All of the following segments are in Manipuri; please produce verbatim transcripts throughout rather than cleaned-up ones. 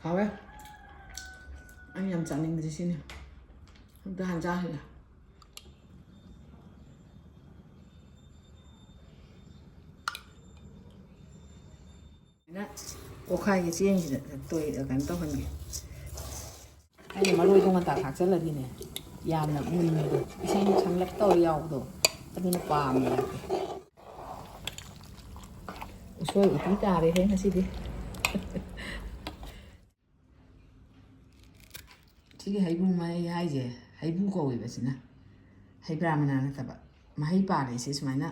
ꯍꯥꯎꯋꯦ꯫ ꯑꯩꯅ ꯌꯥꯝ ꯆꯥꯅꯤꯡꯕꯁꯦ ꯁꯤꯅꯤ꯫ ꯑꯝꯇ ꯍꯥꯟ ꯆꯥꯈꯤꯒꯦ꯫ ꯑꯩꯅ ꯀꯣꯈꯥꯏꯒꯤ ꯆꯦꯡꯁꯤꯗ ꯇꯣꯏ-, ꯀꯩꯅꯣ ꯇꯧꯍꯟꯒꯦ꯫ ꯑꯩꯅ ꯃꯔꯣꯏꯗꯣ ꯉꯟꯇꯥ ꯊꯥꯛꯆꯜꯂꯗꯤꯅꯦ, ꯌꯥꯝꯅ ꯃꯨꯟꯕꯗꯣ, ꯏꯁꯪ ꯁꯪꯂꯞ ꯇꯧꯔ ꯌꯥꯎꯕꯗꯣ, ꯑꯗꯨꯅ ꯄꯥꯝꯃꯦ ꯑꯩꯗꯤ꯫ ꯎꯁꯣꯏ ꯎꯇꯤ ꯇꯥꯔꯦꯍꯦ ꯉꯁꯤꯗꯤ꯫ ꯁꯤꯒꯤ ꯍꯩꯕꯨꯡ ꯃꯍꯩ ꯍꯥꯏꯁꯦ, ꯍꯩꯕꯨ ꯀꯧꯋꯦꯕ ꯁꯤꯅ꯫ ꯍꯩꯕ꯭ꯔꯥ ꯃꯅꯥ ꯅꯠꯇꯕ꯫ ꯃꯍꯩ ꯄꯥꯜꯂꯦ ꯁꯤ ꯁꯨꯃꯥꯏꯅ,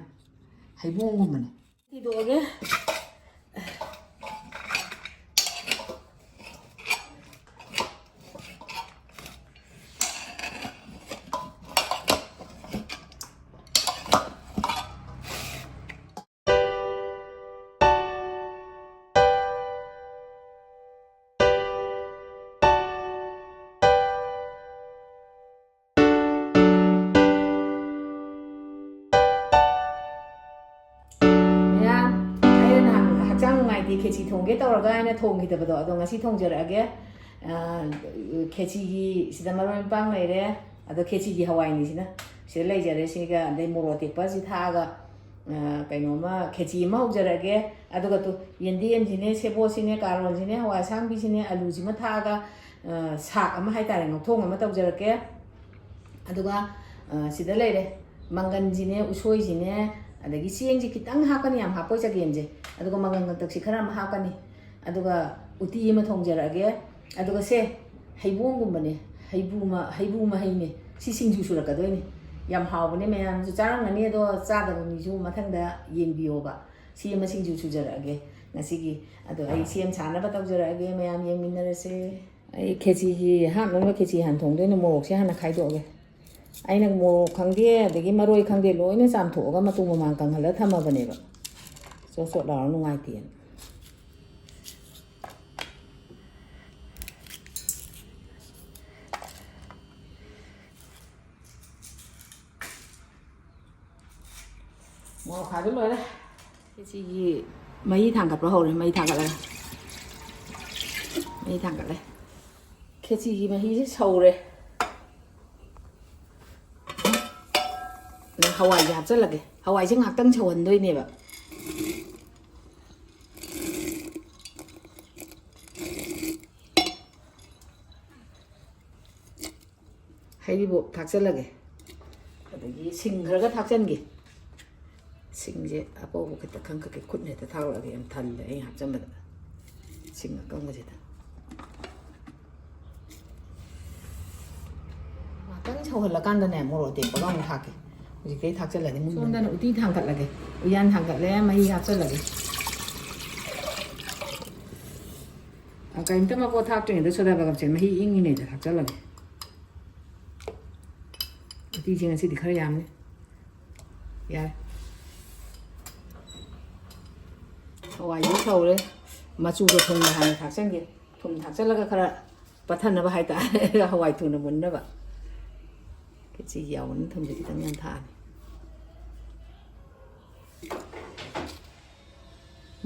ꯍꯩꯕꯣꯡꯒꯨꯝꯕꯅꯦ꯫ ꯊꯤꯗꯣꯛꯑꯒꯦ꯫ ꯃꯌꯥꯝ, ꯑꯩꯅ ꯅꯍꯥꯟ ꯍꯛꯆꯥꯡ ꯅꯨꯡꯉꯥꯏꯇꯦ, ꯈꯦꯆꯤ ꯊꯣꯡꯒꯦ ꯇꯧꯔꯒ ꯑꯩꯅ ꯊꯣꯡꯈꯤꯗꯕꯗꯣ, ꯑꯗꯣ ꯉꯁꯤ ꯊꯣꯡꯖꯔꯛꯑꯒꯦ꯫ ꯑ, ꯈꯦꯆꯤꯒꯤ ꯁꯤꯗ ꯃꯔꯣꯏ ꯃꯄꯥꯡ ꯂꯩꯔꯦ, ꯑꯗꯣ ꯈꯦꯆꯤꯒꯤ ꯍꯋꯥꯏꯅꯤꯁꯤꯅ ꯁꯤꯗ ꯂꯩꯖꯔꯦ꯫ ꯁꯤꯒ ꯑꯗꯩ ꯃꯣꯔꯣꯛ ꯑꯇꯦꯛꯄꯁꯤ ꯊꯥꯛꯑꯒ, ꯑ, ꯀꯩꯅꯣꯝꯃ, ꯈꯦꯆꯤ ꯑꯃ ꯍꯧꯖꯔꯛꯑꯒꯦ꯫ ꯑꯗꯨꯒ ꯇꯨ, ꯌꯦꯟꯗꯦꯝꯁꯤꯅꯦ, ꯁꯦꯕꯣꯠꯁꯤꯅꯦ, ꯀꯥꯔꯣꯟꯁꯤꯅꯦ, ꯍꯋꯥꯏ ꯑꯁꯥꯡꯕꯤꯁꯤꯅꯦ, ꯑꯂꯨꯁꯤꯃ ꯊꯥꯛꯑꯒ, ꯑ, ꯁꯥꯛ ꯑꯃ ꯍꯥꯏꯇꯥꯔꯦ, ꯉꯧꯊꯣꯡ ꯑꯃ ꯇꯧꯖꯔꯛꯀꯦ꯫ ꯑꯗꯨꯒ, ꯑ, ꯁꯤꯗ ꯂꯩꯔꯦ, ꯃꯪꯒꯟꯁꯤꯅꯦ, ꯎꯁꯣꯏꯁꯤꯅꯦ, ꯑꯗꯒꯤ ꯆꯦꯡꯁꯤ ꯈꯤꯇꯪ ꯍꯥꯞꯀꯅꯤ, ꯌꯥꯝ ꯍꯥꯞꯄꯣꯏ ꯆꯒꯦꯝꯁꯦ꯫ ꯑꯗꯨꯒ ꯃꯪꯒꯟ ꯀꯪꯇꯛꯁꯤ ꯈꯔ ꯑꯃ ꯍꯥꯞꯀꯅꯤ꯫ ꯑꯗꯨꯒ ꯎꯇꯤ ꯑꯃ ꯊꯣꯡꯖꯔꯛꯑꯒꯦ꯫ ꯑꯗꯨꯒ ꯁꯦ, ꯍꯩꯕꯣꯡꯒꯨꯝꯕꯅꯦ, ꯍꯩꯕꯨ ꯃ-, ꯍꯩꯕꯨ ꯃꯍꯩꯅꯦ꯫ ꯁꯤ ꯁꯤꯡꯖꯨ ꯁꯨꯔꯛꯀꯗꯣꯏꯅꯦ꯫ ꯌꯥꯝ ꯍꯥꯎꯕꯅꯦ, ꯃꯌꯥꯝꯁꯨ ꯆꯥꯔꯝꯒꯅꯤ, ꯑꯗꯣ ꯆꯥꯗꯕ ꯃꯤꯁꯨ ꯃꯊꯪꯗ ꯌꯦꯡꯕꯤꯌꯣꯕ꯫ ꯁꯤ ꯑꯃ ꯁꯤꯡꯖꯨ ꯁꯨꯖꯔꯛꯑꯒꯦ ꯉꯁꯤꯒꯤ꯫ ꯑꯗꯣ ꯑꯩ ꯁꯦꯝ ꯁꯥꯅꯕ ꯇꯧꯖꯔꯛꯑꯒꯦ, ꯃꯌꯥꯝ ꯌꯦꯡꯃꯤꯟꯅꯔꯁꯦ꯫ ꯑꯩ ꯈꯦꯆꯤꯒꯤ ꯍꯥꯞꯅꯕ ꯈꯦꯆꯤ ꯍꯥꯟꯅ ꯊꯣꯡꯗꯣꯏꯅꯦ, ꯃꯣꯔꯣꯛꯁꯦ ꯍꯥꯟꯅ ꯈꯥꯏꯗꯣꯛꯑꯒꯦ꯫ ꯑꯩꯅ ꯃꯣꯔꯣꯛ ꯈꯪꯗꯦ, ꯑꯗꯒꯤ ꯃꯔꯣꯏ ꯈꯪꯗꯦ, ꯂꯣꯏꯅ ꯆꯥꯝꯊꯣꯛꯑꯒ ꯃꯇꯨ ꯃꯃꯥꯡ ꯀꯪꯍꯜꯂ ꯊꯝꯃꯕꯅꯦꯕ꯫ ꯆꯣꯠ ꯆꯣꯠ ꯂꯥꯎꯔ ꯅꯨꯡꯉꯥꯏꯇꯦꯅ꯫ ꯃꯣꯔꯣꯛ ꯈꯥꯏꯕ ꯂꯣꯏꯔꯦ꯫ ꯁꯤꯒꯤ ꯃꯩ ꯊꯥꯡꯒꯠꯄ ꯍꯧꯔꯦ, ꯃꯩ ꯊꯥꯡꯒꯠꯂꯒ꯫ ꯃꯩ ꯊꯥꯡꯒꯠꯂꯦ꯫ ꯈꯦꯆꯤꯒꯤ ꯃꯍꯤꯁꯦ ꯁꯧꯔꯦ꯫ ꯑꯗ ꯍꯋꯥꯏꯁꯦ ꯍꯥꯞꯆꯤꯜꯂꯒꯦ꯫ ꯍꯋꯥꯏꯁꯦ ꯉꯥꯛꯇꯪ ꯁꯧꯍꯟꯗꯣꯏꯅꯦꯕ꯫ ꯍꯩꯔꯤꯕꯣꯞ ꯊꯥꯛꯆꯜꯂꯒꯦ꯫ ꯑꯗꯒꯤ ꯁꯤꯡ ꯈꯔꯒ ꯊꯥꯛꯆꯟꯒꯦ꯫ ꯁꯤꯡꯁꯦ ꯑꯄꯧꯕ ꯈꯤꯇ ꯈꯪ ꯀꯛꯀꯦ, ꯈꯨꯠꯅ ꯍꯦꯛꯇ ꯊꯥꯛꯂꯛꯑꯗꯤ ꯌꯥꯝ ꯊꯜꯂꯦ ꯑꯩ ꯍꯥꯞꯆꯟꯕꯗ꯫ ꯁꯤꯡ ꯑꯀꯪꯕꯁꯤꯗ꯫ ꯉꯥꯛꯇꯪ ꯁꯧꯍꯜꯂꯀꯥꯟꯗꯅꯦ, ꯃꯣꯔꯣꯛ ꯑꯇꯦꯛꯄꯒ ꯑꯃꯨꯛ ꯊꯥꯛꯀꯦ꯫ ꯍꯧꯖꯤꯛꯇꯩ ꯊꯥꯛꯆꯜꯂꯗꯤ ꯃꯨꯟꯕꯅꯦ꯫ ꯁꯣꯝꯗꯅ ꯎꯇꯤ ꯊꯥꯡꯒꯠꯂꯒꯦ꯫ ꯎꯌꯥꯟ ꯊꯥꯡꯒꯠꯂꯦ, ꯃꯍꯤ ꯍꯥꯞꯆꯜꯂꯒꯦ꯫ ꯑ, ꯀꯔꯤꯝꯇ ꯃꯄꯣꯠ ꯊꯥꯛꯇ꯭ꯔꯤꯉꯩꯗ ꯁꯣꯗꯥ ꯕꯥꯒꯞꯁꯦ ꯃꯍꯤ ꯏꯪꯉꯤꯉꯩꯗ ꯊꯥꯛꯆꯜꯂꯒꯦ꯫ ꯎꯇꯤꯁꯦ ꯉꯁꯤꯗꯤ ꯈꯔ ꯌꯥꯝꯅꯤ꯫ ꯌꯥꯔꯦ꯫ ꯍꯋꯥꯏꯁꯨ ꯁꯧꯔꯦ꯫ ꯃꯆꯨꯒ ꯊꯨꯝꯒ ꯍꯥꯟꯅ ꯊꯥꯛꯆꯟꯒꯦ꯫ ꯊꯨꯝ ꯊꯥꯛꯆꯜꯂꯒ ꯈꯔ ꯄꯠꯊꯅꯕ ꯍꯥꯏꯇꯥꯔꯦ꯫ ꯍꯋꯥꯏ ꯊꯨꯅ ꯃꯨꯟꯅꯕ꯫ ꯈꯦꯆꯤꯒꯤ ꯌꯥꯎꯕꯅꯤꯅ ꯊꯨꯝꯁꯦ ꯈꯤꯇꯪ ꯌꯥꯝ ꯊꯥꯛꯑꯅꯤ꯫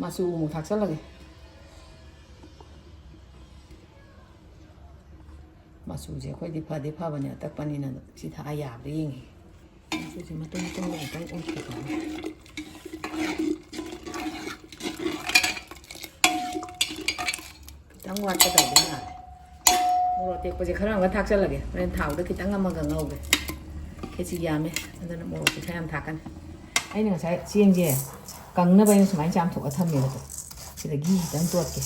ꯃꯆꯨ ꯑꯃꯨꯛ ꯊꯥꯛꯆꯜꯂꯒꯦ꯫ ꯃꯆꯨꯁꯦ ꯑꯩꯈꯣꯏꯗꯤ ꯐꯗꯤ ꯐꯕꯅꯦ, ꯑꯇꯛꯄꯅꯤꯅ꯫ ꯁꯤ ꯊꯥꯛꯑ ꯌꯥꯕ꯭ꯔꯥ ꯌꯦꯡꯒꯦ꯫ ꯃꯆꯨꯁꯦ ꯃꯇꯨꯝ ꯃꯇꯨꯝꯗ ꯑꯃꯨꯛꯇꯪ ꯑꯣꯟꯊꯣꯛꯀꯦ꯫ ꯈꯤꯇꯪ ꯋꯥꯠꯀꯗꯧꯕ ꯃꯥꯜꯂꯦ꯫ ꯃꯣꯔꯣꯛ ꯑꯇꯦꯛꯄꯁꯦ ꯈꯔ ꯑꯃꯒ ꯊꯥꯛꯆꯜꯂꯒꯦ, ꯍꯣꯔꯦꯟ ꯊꯥꯎꯗ ꯈꯤꯇꯪ ꯑꯃꯒ ꯉꯧꯒꯦ꯫ ꯈꯦꯆꯤ ꯌꯥꯝꯃꯦ, ꯑꯗꯨꯅ ꯃꯣꯔꯣꯛꯁꯦ ꯈꯔ ꯌꯥꯝ ꯊꯥꯛꯀꯅꯤ꯫ ꯑꯩꯅ ꯉꯁꯥꯏ ꯆꯦꯡꯁꯦ ꯀꯪꯅꯕ ꯑꯩꯅ ꯁꯨꯃꯥꯏꯅ ꯆꯥꯝꯊꯣꯛꯑ ꯊꯝꯃꯦꯕꯀꯣ꯫ ꯁꯤꯗ ꯘꯤ ꯈꯤꯇꯪ ꯇꯣꯠꯀꯦ꯫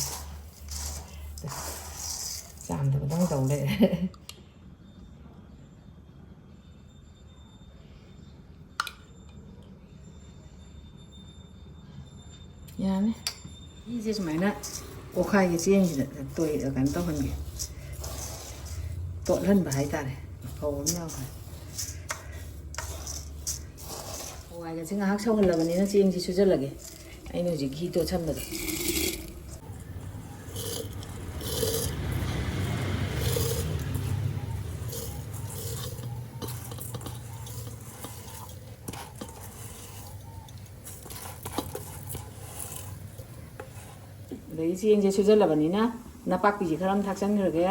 ꯆꯥꯝꯗꯕꯗꯧꯅ ꯇꯧ ꯂꯩꯔꯦ꯫ ꯌꯥꯅꯤ꯫ ꯘꯤꯁꯦ ꯁꯨꯃꯥꯏꯅ ꯑꯣꯠꯈꯥꯏꯒꯦ, ꯆꯦꯡꯁꯤꯗ ꯇꯣꯏ-, ꯀꯩꯅꯣ ꯇꯧꯍꯟꯒꯦ, ꯇꯣꯠꯍꯟꯕ ꯍꯥꯏꯇꯥꯔꯦ꯫ ꯐꯧ ꯑꯃ ꯌꯥꯎꯈ꯭ꯔꯦ꯫ ꯍꯋꯥꯏꯒꯁꯦ ꯉꯥꯏꯍꯥꯛ ꯁꯧꯍꯜꯂꯕꯅꯤꯅ ꯆꯦꯡꯁꯤ ꯁꯨꯖꯜꯂꯒꯦ꯫ ꯑꯩꯅ ꯍꯧꯖꯤꯛ ꯘꯤ ꯇꯣꯠꯁꯟꯕꯗꯣ꯫ ꯑꯗꯒꯤ ꯆꯦꯡꯁꯦ ꯁꯨꯖꯜꯂꯕꯅꯤꯅ ꯅꯄꯥꯛꯄꯤꯁꯦ ꯈꯔ ꯑꯃ ꯊꯥꯛꯆꯟꯈ꯭ꯔꯒꯦ꯫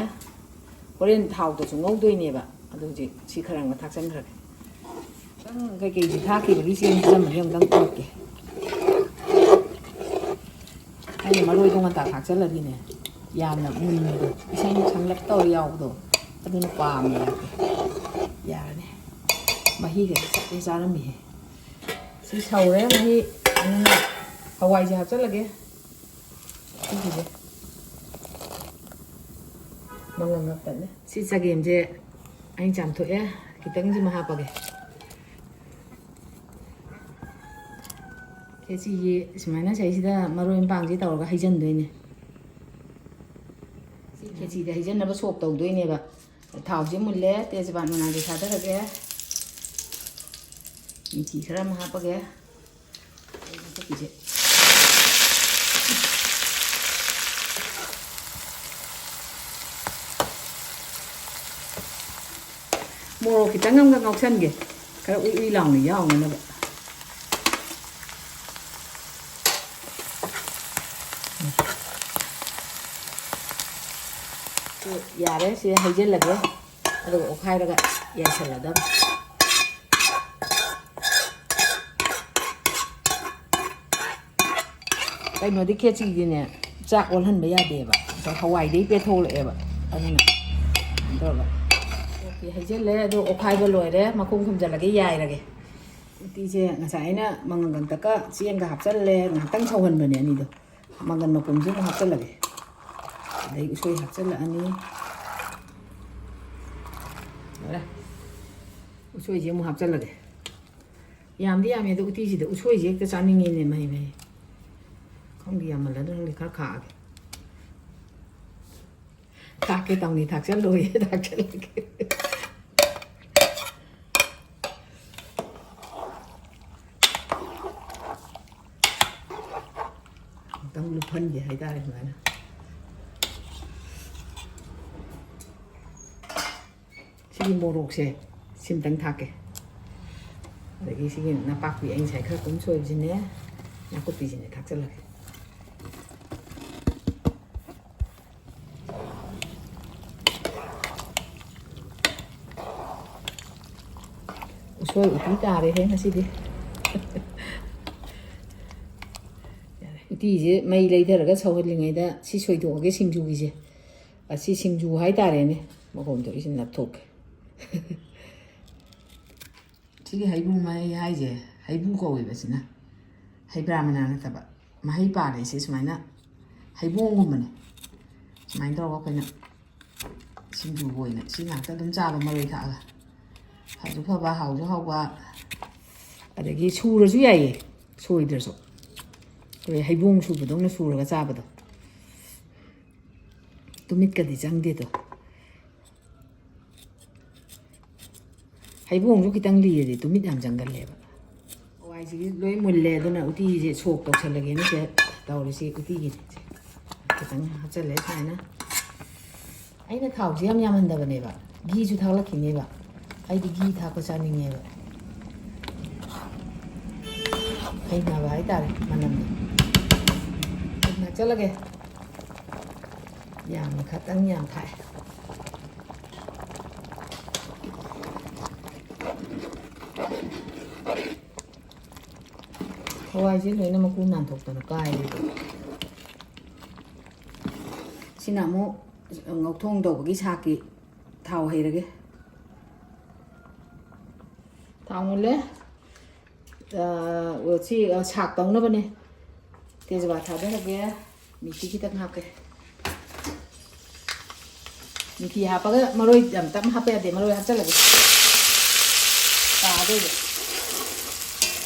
ꯍꯣꯔꯦꯟ ꯊꯥꯎꯗꯁꯨ ꯉꯧꯗꯣꯏꯅꯦꯕ꯫ ꯑꯗꯨ ꯍꯧꯖꯤꯛ ꯁꯤ ꯈꯔ ꯑꯃ ꯊꯥꯛꯆꯟꯈ꯭ꯔꯒꯦ꯫ ꯈꯤꯇꯪ ꯀꯩꯀꯩꯁꯦ ꯊꯥꯛꯈꯤꯕꯒꯤ ꯆꯦꯡ ꯍꯩꯖꯤꯜꯂꯝꯃꯒꯦ ꯑꯃꯨꯛꯇꯪ ꯇꯧꯔꯛꯀꯦ꯫ ꯑꯩꯅ ꯃꯔꯣꯏꯗꯣ ꯉꯟꯇꯥ ꯊꯥꯛꯆꯜꯂꯗꯤꯅꯦ, ꯌꯥꯝꯅ ꯃꯨꯟꯕꯗꯣ, ꯏꯁꯪ ꯁꯪꯂꯞ ꯇꯧꯔ ꯌꯥꯎꯕꯗꯣ, ꯑꯗꯨꯅ ꯄꯥꯝꯃꯦ꯫ ꯌꯥꯛꯀꯦ꯫ ꯌꯥꯔꯅꯤ꯫ ꯃꯍꯤꯒꯗꯤ ꯆꯞꯄꯦ ꯆꯥꯔꯝꯃꯤꯍꯦ꯫ ꯁꯤ ꯁꯧꯔꯦ ꯃꯍꯤ꯫ ꯎꯝ, ꯍꯋꯥꯏꯁꯦ ꯍꯥꯞꯆꯜꯂꯒꯦ꯫ ꯁꯤꯒꯤꯁꯦ ꯃꯉꯥ ꯉꯥꯛꯇꯅꯦ꯫ ꯁꯤ ꯆꯒꯦꯝꯁꯦ ꯑꯩ ꯆꯥꯝꯊꯣꯛꯑꯦ꯫ ꯈꯤꯇꯪꯁꯤꯃ ꯍꯥꯞꯄꯒꯦ꯫ ꯈꯦꯆꯤꯒꯤ ꯁꯨꯃꯥꯏꯅ ꯁꯤꯗꯩꯁꯤꯗ ꯃꯔꯣꯏ ꯃꯄꯥꯡꯁꯤ ꯇꯧꯔꯒ ꯍꯩꯖꯤꯟꯗꯣꯏꯅꯦ꯫ ꯁꯤ ꯈꯦꯆꯤꯗ ꯍꯩꯖꯤꯟꯅꯕ ꯁꯣꯛ ꯇꯧꯗꯣꯏꯅꯦꯕ꯫ ꯊꯥꯎꯁꯦ ꯃꯨꯜꯂꯦ, ꯇꯦꯖꯄꯥꯠ ꯃꯅꯥꯁꯦ ꯊꯥꯗꯔꯒꯦ꯫ ꯃꯤꯊꯤ ꯈꯔ ꯑꯃ ꯍꯥꯞꯄꯒꯦ꯫ ꯅꯥꯀꯨꯞꯄꯤꯁꯦ꯫ ꯃꯣꯔꯣꯛ ꯈꯤꯇꯪ ꯑꯃꯒ ꯉꯧꯁꯟꯒꯦ, ꯈꯔ ꯎꯏ ꯎꯏ ꯂꯥꯎꯅ ꯌꯥꯎꯅꯅꯕ꯫ ꯌꯥꯔꯦ, ꯁꯤ ꯍꯩꯖꯤꯜꯂꯒꯦ, ꯑꯗꯨꯒ ꯑꯣꯠꯈꯥꯏꯔꯒ ꯌꯥꯏꯁꯜꯂꯗꯕꯅꯤ꯫ ꯀꯩꯅꯣꯗꯤ ꯈꯦꯆꯤꯗꯤꯅꯦ, ꯆꯥꯛ ꯑꯣꯜꯍꯟꯕ ꯌꯥꯗꯦꯕ, ꯉꯁꯥꯏ ꯍꯋꯥꯏꯗꯩ ꯄꯦꯠꯊꯣꯛꯂꯛꯑꯦꯕ꯫ ꯑꯗꯨꯅ ꯀꯩꯅꯣ ꯇꯧꯔꯒ ꯀꯣꯐꯤ ꯍꯩꯖꯤꯜꯂꯦ, ꯑꯗꯣ ꯑꯣꯠꯈꯥꯏꯕ ꯂꯣꯏꯔꯦ, ꯃꯈꯨꯝ ꯈꯨꯝꯖꯤꯜꯂꯒ ꯌꯥꯏꯔꯒꯦ꯫ ꯎꯇꯤꯁꯦ ꯉꯁꯥꯏ ꯑꯩꯅ ꯃꯪꯒꯟ ꯀꯪꯇꯛꯀ ꯆꯦꯡꯒ ꯍꯥꯞꯆꯜꯂꯦ, ꯉꯥꯏꯍꯥꯛꯇꯪ ꯁꯧꯍꯟꯕꯅꯦ ꯑꯅꯤꯗꯣ꯫ ꯃꯪꯒꯟ ꯃꯄꯨꯝꯁꯦ ꯑꯃꯨꯛ ꯍꯥꯞꯆꯜꯂꯒꯦ, ꯑꯗꯩ ꯎꯁꯣꯏ ꯍꯥꯞꯆꯜꯂꯛꯑꯅꯤ꯫ ꯂꯣꯏꯔꯦ꯫ ꯎꯁꯣꯏꯁꯦ ꯑꯃꯨꯛ ꯍꯥꯞꯆꯜꯂꯒꯦ꯫ ꯌꯥꯝꯗꯤ ꯌꯥꯝꯃꯦ, ꯑꯗꯣ ꯎꯇꯤꯁꯤꯗ ꯎꯁꯣꯏꯁꯦ ꯍꯦꯛꯇ ꯆꯥꯅꯤꯡꯉꯤꯅꯦ, ꯃꯍꯤ ꯃꯍꯤ꯫ ꯈꯪꯗꯦ, ꯌꯥꯝꯃꯜꯂꯗ꯭ꯔꯥ ꯈꯪꯗꯦ, ꯈꯔ ꯈꯥꯛꯑꯒꯦ꯫ ꯊꯥꯛꯀꯦ ꯇꯧꯅꯤ, ꯊꯥꯛꯆꯜꯂꯣꯏꯌꯦ, ꯊꯥꯛꯆꯜꯂꯒꯦ꯫ ꯑꯃꯨꯛꯇꯪ ꯂꯨꯞꯍꯟꯒꯦ ꯍꯥꯏꯇꯥꯔꯦ ꯁꯨꯃꯥꯏꯅ꯫ ꯁꯤꯒꯤ ꯃꯣꯔꯣꯛꯁꯦ ꯁꯤꯝꯇꯪ ꯊꯥꯛꯀꯦ꯫ ꯑꯗꯒꯤ ꯁꯤꯒꯤ ꯅꯄꯥꯛꯄꯤ ꯑꯩ ꯉꯁꯥꯏ ꯈꯔ ꯀꯨꯝ ꯁꯣꯏꯕꯁꯤꯅꯦ, ꯅꯥꯀꯨꯞꯄꯤꯁꯤꯅꯦ ꯊꯥꯛꯆꯜꯂꯒꯦ꯫ ꯁꯣꯏ ꯎꯇꯤ ꯇꯥꯔꯦꯍꯦ ꯉꯁꯤꯗꯤ꯫ ꯌꯥꯔꯦ꯫ ꯎꯇꯤꯁꯦ ꯃꯩ ꯂꯩꯊꯔꯒ ꯁꯧꯍꯜꯂꯤꯉꯩꯗ ꯁꯤ ꯁꯣꯏꯗꯣꯛꯑꯒꯦ ꯁꯤꯡꯖꯨꯒꯤꯁꯦ꯫ ꯑꯁꯤ ꯁꯤꯡꯖꯨ ꯍꯥꯏꯇꯥꯔꯦꯅꯦ꯫ ꯃꯈꯣꯝ ꯊꯣꯛꯏꯁꯤ ꯅꯞꯊꯣꯛꯀꯦ꯫ ꯁꯤꯒꯤ ꯍꯩꯕꯨꯡ ꯃꯍꯩ ꯍꯥꯏꯁꯦ ꯍꯩꯕꯨꯡ ꯀꯧꯋꯦꯕ ꯁꯤꯅ꯫ ꯍꯩꯕ꯭ꯔꯥ ꯃꯅꯥ ꯅꯠꯇꯕ꯫ ꯃꯍꯩ ꯄꯥꯜꯂꯦ ꯁꯤ ꯁꯨꯃꯥꯏꯅ ꯍꯩꯕꯣꯡꯒꯨꯝꯕꯅꯦ꯫ ꯁꯨꯃꯥꯏꯅ ꯇꯧꯔꯒ ꯑꯩꯈꯣꯏꯅ ꯁꯤꯡꯖꯨꯒ ꯑꯣꯏꯅ ꯁꯤ ꯉꯥꯛꯇ ꯑꯗꯨꯝ ꯆꯥꯕ ꯃꯔꯣꯏ ꯊꯥꯛꯑꯒ꯫ ꯐꯁꯨ ꯐꯕ, ꯍꯥꯎꯁꯨ ꯍꯥꯎꯕ꯫ ꯑꯗꯒꯤ ꯁꯨꯔꯁꯨ ꯌꯥꯏꯌꯦ, ꯁꯣꯏꯗ꯭ꯔꯁꯨ꯫ ꯑꯩꯈꯣꯏ ꯍꯩꯕꯣꯡ ꯁꯨꯕꯗꯧꯅ ꯁꯨꯔꯒ ꯆꯥꯕꯗꯣ꯫ ꯇꯨꯃꯤꯠꯀꯗꯤ ꯆꯪꯗꯦꯗꯣ꯫ ꯍꯩꯕꯣꯡꯁꯨ ꯈꯤꯇꯪ ꯂꯤꯔꯗꯤ ꯇꯨꯃꯤꯠ ꯌꯥꯝ ꯆꯪꯒꯜꯂꯦꯕ꯫ ꯍꯋꯥꯏꯁꯤꯗꯤ ꯂꯣꯏ ꯃꯨꯜꯂꯦ, ꯑꯗꯨꯅ ꯎꯇꯤꯁꯦ ꯁꯣꯛ ꯇꯧꯁꯜꯂꯒꯦꯅ ꯁꯤꯗ ꯇꯧꯔꯤꯁꯤ ꯎꯇꯤꯒꯤꯅꯤ꯫ ꯈꯤꯇꯪ ꯍꯥꯞꯆꯜꯂꯦ ꯁꯨꯃꯥꯏꯅ꯫ ꯑꯩꯅ ꯊꯥꯎꯁꯦ ꯌꯥꯝ ꯌꯥꯝꯍꯟꯗꯕꯅꯦꯕ, ꯘꯤꯁꯨ ꯊꯥꯛꯂꯛꯈꯤꯅꯦꯕ꯫ ꯑꯩꯗꯤ ꯘꯤ ꯊꯥꯛꯄ ꯆꯥꯅꯤꯡꯉꯦꯕ꯫ ꯍꯩꯅꯕ ꯍꯥꯏꯇꯥꯔꯦ ꯃꯅꯝꯗꯣ꯫ ꯑꯗꯨꯝ ꯍꯥꯞꯆꯜꯂꯒꯦ꯫ ꯌꯥꯝꯅ ꯈꯇꯪ ꯌꯥꯝ ꯊꯥꯛꯑꯦ꯫ ꯍꯋꯥꯏꯁꯦ ꯂꯣꯏꯅ ꯃꯀꯨ ꯅꯥꯟꯊꯣꯛꯇꯅ ꯀꯥꯏꯔꯦꯕ꯫ ꯁꯤꯅ ꯑꯃꯨꯛ ꯉꯧꯊꯣꯡ ꯇꯧꯕꯒꯤ ꯁꯥꯛꯀꯤ ꯊꯥꯎ ꯍꯩꯔꯒꯦ꯫ ꯊꯥꯎ ꯃꯨꯜꯂꯦ꯫ ꯑ, ꯁꯤ, ꯑ, ꯁꯥꯛ ꯇꯧꯅꯕꯅꯦ꯫ ꯇꯦꯖꯄꯥ ꯊꯥꯗꯔꯒꯦ꯫ ꯃꯤꯊꯤ ꯈꯤꯇꯪ ꯍꯥꯞꯀꯦ꯫ ꯃꯤꯊꯤ ꯍꯥꯞꯄꯒ ꯃꯔꯣꯏ ꯌꯥꯝ ꯇꯞꯅ ꯍꯥꯞꯄ ꯌꯥꯗꯦ, ꯃꯔꯣꯏ ꯍꯥꯞꯆꯜꯂꯒꯦ꯫ ꯇꯥꯗꯣꯏꯕ꯫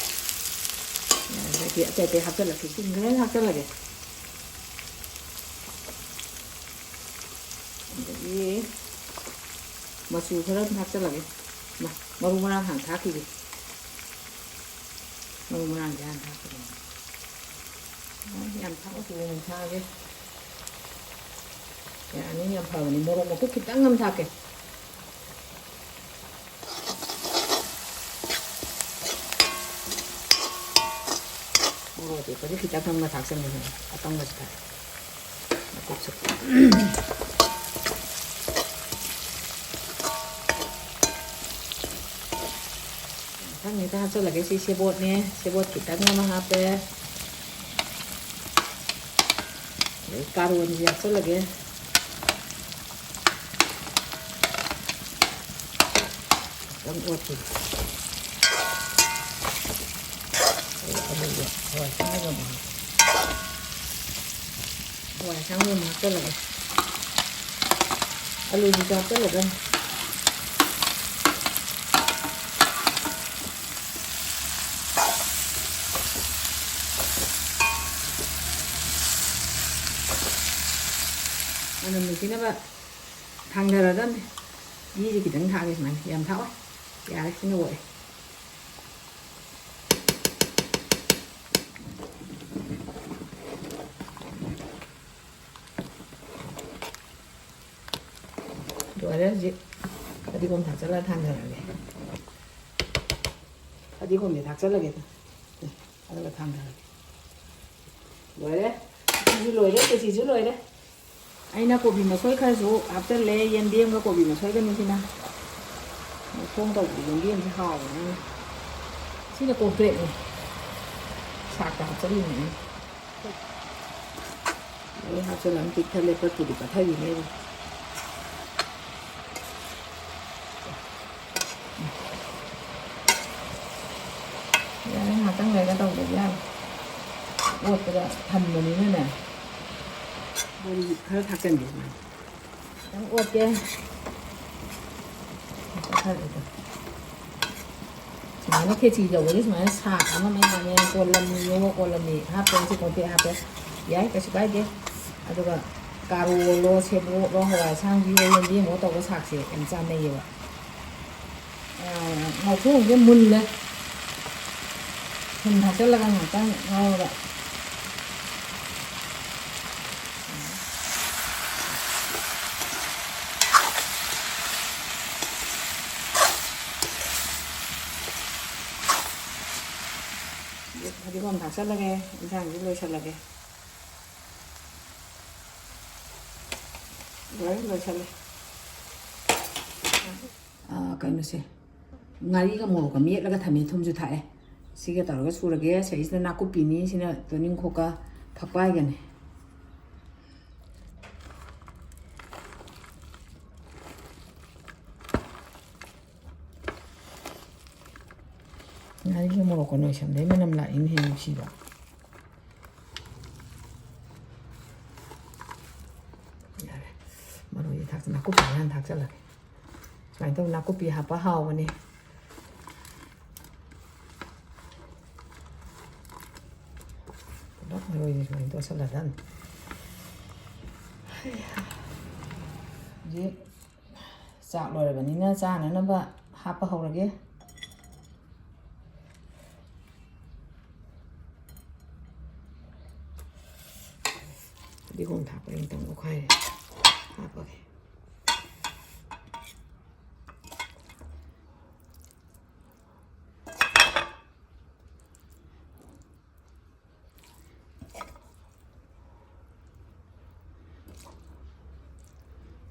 ꯑꯗꯒꯤ ꯑꯇꯩ ꯑꯇꯩ ꯍꯥꯞꯆꯜꯂꯛꯀꯦ꯫ ꯁꯤꯡ ꯈꯔ ꯍꯥꯞꯆꯜꯂꯒꯦ꯫ ꯑꯗꯒꯤ ꯃꯆꯨ ꯈꯔ ꯑꯗꯨꯝ ꯍꯥꯞꯆꯜꯂꯒꯦ꯫ ꯃ-, ꯃꯔꯨ ꯃꯔꯥꯡ ꯍꯥꯟꯅ ꯊꯥꯛꯈꯤꯒꯦ꯫ ꯃꯔꯨ ꯃꯔꯥꯡꯁꯦ ꯍꯥꯟꯅ ꯊꯥꯛꯈꯤꯒꯦ꯫ ꯌꯥꯝ ꯊꯥꯛꯑꯁꯨ ꯑꯣꯏꯅ ꯊꯥꯛꯑꯒꯦ꯫ ꯌꯥꯅꯤ, ꯌꯥꯝ ꯐꯕꯅꯤ꯫ ꯃꯣꯔꯣꯛ ꯃꯀꯨꯞ ꯈꯤꯇꯪ ꯑꯃ ꯊꯥꯛꯀꯦ꯫ ꯃꯣꯔꯣꯛ ꯑꯇꯦꯛꯄꯁꯦ ꯈꯤꯇꯪ ꯑꯃ ꯊꯥꯛꯆꯟꯒꯦ꯫ ꯑꯀꯪꯕꯁꯦ ꯊꯥꯛꯑꯦ꯫ ꯃꯀꯨꯞꯁꯦ꯫ ꯍꯦꯛꯇ ꯍꯥꯞꯆꯤꯜꯂꯒꯦ꯫ ꯁꯤ ꯁꯦꯕꯣꯠꯅꯦ, ꯁꯦꯕꯣꯠ ꯈꯤꯇꯪ ꯑꯃ ꯍꯥꯞꯄꯦ꯫ ꯑꯗꯩ ꯀꯥꯔꯣꯠꯁꯦ ꯍꯥꯞꯆꯤꯜꯂꯒꯦ꯫ ꯈꯤꯇꯪ ꯑꯣꯠꯈꯤꯒꯦ꯫ ꯑꯗꯨꯒ ꯑꯂꯨꯒ ꯍꯋꯥꯏ ꯑꯁꯥꯡꯕꯤꯒ ꯑꯃꯨꯛ ꯍꯥꯞꯀꯦ꯫ ꯍꯋꯥꯏ ꯑꯁꯥꯡꯕꯤ ꯑꯃꯨꯛ ꯍꯥꯞꯆꯤꯜꯂꯒꯦ꯫ ꯑꯂꯨꯁꯤꯁꯨ ꯍꯥꯞꯆꯤꯜꯂꯗꯝꯅꯤ꯫ ꯃꯅꯝ ꯅꯨꯡꯁꯤꯅꯕ ꯊꯥꯡꯗꯔꯗꯝꯅꯤ꯫ ꯘꯤꯁꯦ ꯈꯤꯇꯪ ꯊꯥꯛꯑꯒꯦ ꯁꯨꯃꯥꯏꯅ꯫ ꯌꯥꯝ ꯊꯥꯛꯑꯣꯏ꯫ ꯌꯥꯔꯦ, ꯁꯤꯅ ꯑꯣꯏꯔꯦ꯫ ꯂꯣꯏꯔꯦ ꯍꯧꯖꯤꯛ꯫ ꯐꯗꯤꯒꯣꯝ ꯊꯥꯛꯆꯜꯂ ꯊꯥꯡꯗꯔꯒꯦ꯫ ꯐꯗꯤꯒꯣꯝꯁꯦ ꯊꯥꯛꯆꯜꯂꯒꯦ꯫ ꯑꯗꯨꯒ ꯊꯥꯡꯗꯔꯒꯦ꯫ ꯂꯣꯏꯔꯦ꯫ ꯎꯇꯤꯁꯨ ꯂꯣꯏꯔꯦ, ꯈꯦꯆꯤꯁꯨ ꯂꯣꯏꯔꯦ꯫ ꯑꯩꯅ ꯀꯣꯕꯤ ꯃꯁꯣꯏ ꯈꯔꯁꯨ ꯍꯥꯞꯆꯜꯂꯦ, ꯌꯦꯟꯗꯦꯝꯒ ꯀꯣꯕꯤ ꯃꯁꯣꯏꯒꯅꯤ ꯁꯤꯅ꯫ ꯃꯈꯣꯡ ꯇꯧꯕꯗꯤ ꯌꯦꯟꯗꯦꯝꯁꯦ ꯍꯥꯎꯕꯅꯤꯅ꯫ ꯁꯤꯅ ꯀꯣꯝꯄ꯭ꯔꯦꯛꯅꯤ꯫ ꯁꯥꯛꯇ ꯍꯥꯞꯆꯜꯂꯤꯅꯦ ꯑꯩꯅ꯫ ꯂꯣꯏ ꯍꯥꯞꯆꯜꯂꯒ ꯄꯤꯛ ꯊꯜꯂꯦ, ꯄꯠꯄꯨꯗꯤ ꯄꯠꯊꯕꯤꯅꯦꯕ꯫ ꯌꯥꯔꯦ, ꯉꯥꯛꯇꯪ ꯂꯩꯔꯒ ꯇꯧꯗꯕ ꯌꯥꯔꯦ꯫ ꯑꯣꯠꯄꯗ ꯊꯟꯕꯅꯤꯅꯅꯦ꯫ ꯕꯣꯔꯤ ꯈꯔ ꯊꯥꯛꯆꯟꯒꯦ ꯁꯨꯃꯥꯏꯅ꯫ ꯈꯤꯇꯪ ꯑꯣꯠꯀꯦ꯫ ꯁꯨꯃꯥꯏꯅ ꯈꯦꯆꯤ ꯇꯧꯕꯗꯤ ꯁꯨꯃꯥꯏꯅ ꯁꯥꯛ ꯑꯃ ꯃꯌꯥꯝ ꯃꯌꯥꯝ ꯀꯣꯂꯝꯅꯤ, ꯌꯣꯒ ꯀꯣꯂꯝꯅꯤ ꯍꯥꯞꯄꯦ, ꯁꯤ ꯀꯣꯝꯄ꯭ꯔꯦꯛ ꯍꯥꯞꯄꯦ꯫ ꯌꯥꯏ, ꯀꯩꯁꯨ ꯀꯥꯏꯗꯦ꯫ ꯑꯗꯨꯒ ꯀꯥꯔꯣꯠꯂꯣ, ꯁꯦꯕꯣꯠꯂꯣ, ꯍꯋꯥꯏ ꯑꯁꯥꯡꯕꯤꯌꯣ, ꯌꯦꯟꯗꯦꯝꯂꯣ ꯇꯧꯕ ꯁꯥꯛꯁꯦ ꯌꯥꯝ ꯆꯥꯟꯅꯩꯌꯦꯕ꯫ ꯑꯥ, ꯉꯧꯊꯣꯛꯑꯒꯦ, ꯃꯨꯜꯂꯦ꯫ ꯊꯨꯝ ꯊꯥꯛꯆꯜꯂꯒ ꯉꯥꯛꯇꯪ ꯉꯧꯔꯒ꯫ ꯐꯗꯤꯒꯣꯝ ꯊꯥꯛꯆꯜꯂꯒꯦ, ꯏꯟꯁꯥꯡꯁꯤ ꯂꯣꯏꯁꯜꯂꯒꯦ꯫ ꯂꯣꯏ ꯂꯣꯏꯁꯜꯂꯦ꯫ ꯑꯥ, ꯀꯩꯅꯣꯁꯦ, ꯉꯥꯔꯤꯒ ꯃꯣꯔꯣꯛꯀ ꯃꯦꯠꯂꯒ ꯊꯝꯃꯦ, ꯊꯨꯝꯁꯨ ꯊꯥꯛꯑꯦ꯫ ꯁꯤꯒ ꯇꯧꯔꯒ ꯁꯨꯔꯒꯦ꯫ ꯁꯤꯗꯩꯁꯤꯗ ꯅꯥꯀꯨꯞꯄꯤꯅꯤ, ꯁꯤꯅ ꯇꯣꯅꯤꯡꯈꯣꯛꯀ ꯐꯛꯄꯥꯏꯒꯅꯤ꯫ ꯉꯥꯔꯤꯒ ꯃꯣꯔꯣꯛꯀ ꯅꯣꯏꯁꯟꯕꯩ ꯃꯅꯝ ꯂꯥꯛꯏꯅꯦꯍꯦ, ꯅꯨꯡꯁꯤꯕ꯫ ꯌꯥꯔꯦ, ꯃꯔꯣꯏꯁꯦ ꯊꯥꯛꯆ-, ꯅꯥꯀꯨꯞꯄꯤ ꯍꯥꯟꯅ ꯊꯥꯛꯆꯜꯂꯒꯦ꯫ ꯁꯨꯃꯥꯏꯅ ꯇꯧ, ꯅꯥꯀꯨꯞꯄꯤ ꯍꯥꯞꯄ ꯍꯥꯎꯕꯅꯦ꯫ ꯄꯨꯂꯞ ꯃꯔꯣꯏꯁꯦ ꯁꯨꯃꯥꯏꯅ ꯇꯣꯠꯁꯜꯂꯗꯝꯅꯤ꯫ ꯍꯧꯖꯤꯛ ꯆꯥꯛ ꯂꯣꯏꯔꯕꯅꯤꯅ ꯆꯥꯅꯅꯕ ꯍꯥꯞꯄ ꯍꯧꯔꯒꯦ꯫ ꯐꯗꯤꯒꯣꯝ ꯊꯥꯛꯄ ꯅꯤꯡꯇꯝ ꯑꯣꯈꯥꯏꯔꯦ꯫ ꯍꯥꯞꯄꯒꯦ꯫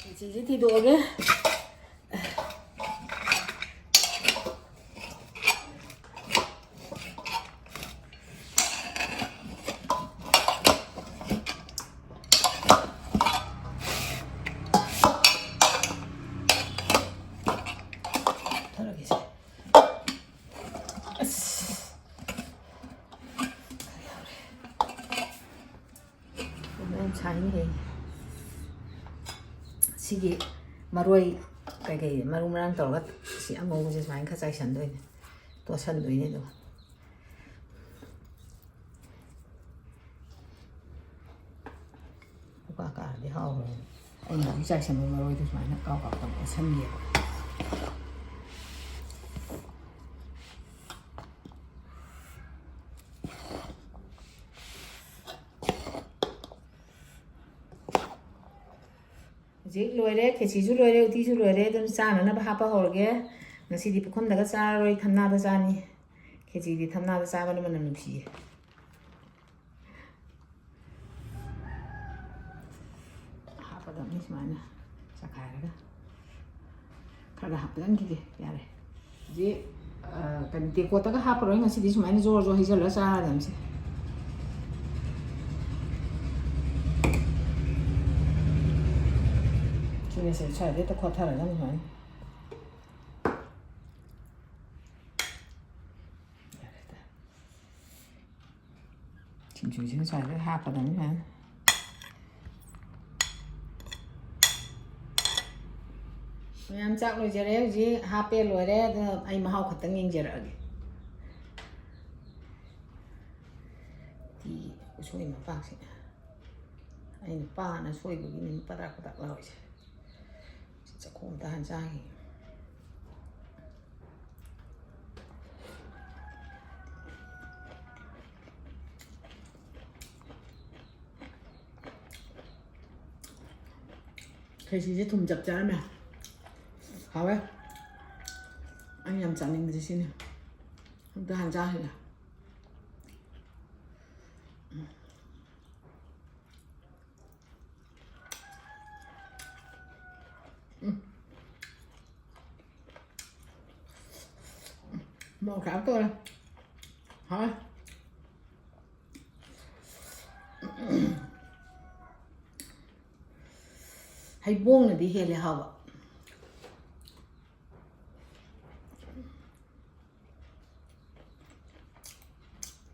ꯃꯆꯤꯁꯦ ꯊꯤꯗꯣꯛꯑꯒꯦ꯫ ꯊꯔꯒꯦꯁꯦ꯫ ꯑꯁ꯫ ꯌꯥꯝ ꯁꯥꯏꯅꯦꯍꯦ꯫ ꯁꯤꯒꯤ ꯃꯔꯣꯏ ꯀꯩꯀꯩ ꯃꯔꯨ ꯃꯔꯥꯡ ꯇꯧꯔꯒ ꯁꯤ ꯑꯉꯧꯕꯁꯦ ꯁꯨꯃꯥꯏꯅ ꯈꯔ ꯆꯥꯏꯁꯟꯗꯣꯏꯅꯦ, ꯇꯣꯠꯁꯟꯗꯣꯏꯅꯦ꯫ ꯑꯗꯨꯒ ꯀꯥ ꯀꯥꯔꯗꯤ ꯍꯥꯎꯔꯣꯏ꯫ ꯑꯩꯅ ꯍꯧꯖꯤꯛ ꯆꯥꯏꯁꯟꯕ ꯃꯔꯣꯏꯗꯣ ꯁꯨꯃꯥꯏꯅ ꯀꯥꯎ ꯀꯥꯎ ꯇꯧꯔꯒ ꯇꯣꯠꯁꯟꯒꯦꯕ꯫ ꯍꯧꯖꯤꯛ ꯂꯣꯏꯔꯦ, ꯈꯦꯆꯤꯁꯨ ꯂꯣꯏꯔꯦ, ꯎꯇꯤꯁꯨ ꯂꯣꯏꯔꯦ꯫ ꯑꯗꯨꯅ ꯆꯥꯅꯅꯕ ꯍꯥꯞꯄ ꯍꯧꯔꯒꯦ꯫ ꯉꯁꯤꯗꯤ ꯄꯨꯈꯝꯗꯒ ꯆꯥꯔꯔꯣꯏ, ꯊꯝꯅꯥꯗ ꯆꯥꯅꯤ꯫ ꯈꯦꯆꯤꯗꯤ ꯊꯝꯅꯥꯗ ꯆꯥꯕꯅ ꯃꯅꯝ ꯅꯨꯡꯁꯤꯌꯦ꯫ ꯍꯥꯞꯀꯗꯕꯅꯤ ꯁꯨꯃꯥꯏꯅ ꯆꯈꯥꯏꯔꯒ꯫ ꯈꯔ ꯈꯔ ꯍꯥꯞꯆꯤꯟꯈꯤꯒꯦ꯫ ꯌꯥꯔꯦ꯫ ꯍꯧꯖꯤꯛ, ꯑ, ꯀꯩꯅꯣ, ꯇꯦꯡꯀꯣꯠꯇꯒ ꯍꯥꯞꯄꯔꯣꯏ꯫ ꯉꯁꯤꯗꯤ ꯁꯨꯃꯥꯏꯅ ꯖꯣꯔ ꯖꯣꯔ ꯍꯩꯖꯤꯜꯂꯒ ꯆꯥꯔꯗꯕꯅꯤꯁꯦ꯫ ꯁꯤꯅꯦꯁꯦ, ꯁ꯭ꯋꯥꯏꯗ ꯍꯦꯛꯇ ꯈꯣꯠꯊꯔꯗꯕꯅꯤ ꯁꯨꯃꯥꯏꯅ꯫ ꯁꯤꯡꯖꯨꯁꯤꯅ ꯁ꯭ꯋꯥꯏꯗ ꯍꯥꯞꯀꯗꯕꯅꯤ ꯁꯨꯃꯥꯏꯅ꯫ ꯃꯌꯥꯝ, ꯆꯥꯛ ꯂꯣꯏꯖꯔꯦ꯫ ꯍꯧꯖꯤꯛ ꯍꯥꯞꯄꯦ, ꯂꯣꯏꯔꯦ꯫ ꯑꯗꯨꯅ ꯑꯩ ꯃꯍꯥꯎ ꯈꯛꯇꯪ ꯌꯦꯡꯖꯔꯛꯑꯒꯦ꯫ ꯎꯇꯤ ꯎꯁꯣꯏ ꯃꯄꯥꯛꯁꯦ ꯑꯩꯅ ꯄꯥꯅ ꯁꯣꯏꯕꯒꯤꯅꯤ ꯄꯗꯥꯛ ꯄꯗꯥꯛ ꯂꯥꯎꯔꯤꯁꯦ꯫ ꯁꯤ ꯆꯥꯛꯈꯣꯝ ꯑꯝꯇ ꯍꯥꯟ ꯆꯥꯈꯤꯒꯦ꯫ ꯈꯦꯆꯤꯁꯦ ꯊꯨꯝ ꯆꯞ ꯆꯥꯔꯝꯃꯦ꯫ ꯍꯥꯎꯋꯦ꯫ ꯑꯩꯅ ꯌꯥꯝ ꯆꯥꯅꯤꯡꯕꯁꯦ ꯁꯤꯅꯦ꯫ ꯑꯝꯇ ꯍꯥꯟ ꯆꯥꯈꯤꯒꯦ꯫ ꯎꯝ꯫ ꯃꯣꯔꯣꯛ ꯈꯤꯇꯪ ꯇꯧꯔꯦ꯫ ꯍꯥꯎꯋꯦ꯫ ꯍꯩꯕꯣꯡꯅꯗꯤ ꯍꯦꯜꯂꯦ ꯍꯥꯎꯕ꯫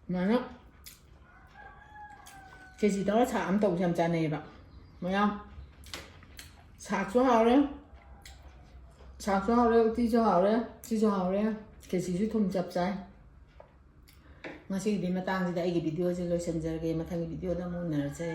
ꯁꯨꯃꯥꯏꯅ ꯈꯦꯆꯤ ꯇꯧꯔ ꯁꯥꯛ ꯑꯃ ꯇꯧꯕꯁꯦ ꯌꯥꯝ ꯆꯥꯅꯩꯌꯦꯕ ꯃꯌꯥꯝ꯫ ꯁꯥꯛꯁꯨ ꯍꯥꯎꯔꯦ, ꯁꯥꯛꯁꯨ ꯍꯥꯎꯔꯦ, ꯎꯇꯤꯁꯨ ꯍꯥꯎꯔꯦ, ꯁꯤꯁꯨ ꯍꯥꯎꯔꯦ, ꯈꯦꯆꯤꯁꯨ ꯊꯨꯝ ꯆꯞ ꯆꯥꯏ꯫ ꯉꯁꯤꯒꯤꯗꯤ ꯃꯇꯥꯡꯁꯤꯗ ꯑꯩꯒꯤ ꯚꯤꯗꯤꯑꯣꯁꯦ ꯂꯣꯏꯁꯤꯟꯖꯔꯒꯦ꯫ ꯃꯊꯪꯒꯤ ꯚꯤꯗꯤꯑꯣꯗ ꯑꯃꯨꯛ ꯎꯅꯔꯁꯦ꯫